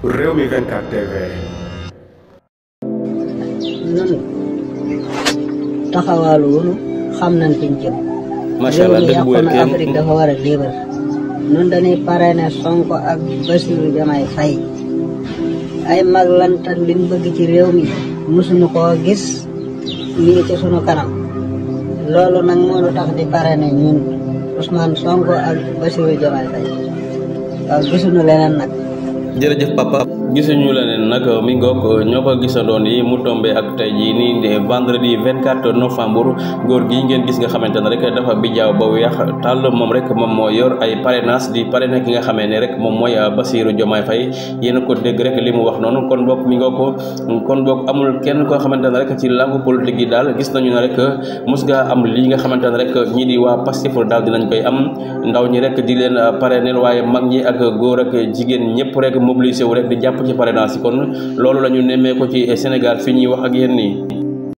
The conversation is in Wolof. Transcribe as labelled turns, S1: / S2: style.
S1: Rewmi 24 TV.
S2: Nun taxawaalu wunu xam nañ fiñ jëm.
S3: Masha Allah dëgg bu wér kenn
S2: Afrique dafa war a libre. Nun dañuy parrainé Sonko ak Bassirou Diomaye Faye. Ay mag lan te liñ bëgg ci réew mi mësuñu koo gis mi ngi ci sunu kanam. Loolu nag moo nu tax di parrainé ñun Ousmane Sonko ak Bassirou Diomaye Faye. Waaw gisuñu leneen nag.
S3: jërëjëf papa gisuñu leneen nag mi ngoog ñoo ko gisandoon yi mu tombé ak tey jii nii de vendredi 24 novembre góor gi ngeen gis nga xamante ne rek dafa bijaaw ba weex tàll moom rek moom moo yor ay parrainage di parrainé ki nga xamee ne rek moom mooy Bassirou Diomaye Faye yéen a ko dégg rek li mu wax noonu kon boog mi ngoog kon boog amul kenn koo xamante ne rek ci langue politique yi daal gis nañu ne rek mos nga am lii nga xamante ne rek ñii di waa Pastef daal dinañ koy am ndaw ñi rek di leen parrainé waaye mag ñi ak góor ak jigéen ñëpp rek mobilisé wu rek di jàpp ci parrainage yi kon loolu la ñu nemmee ko ci Sénégal fi ñuy wax ak yéen nii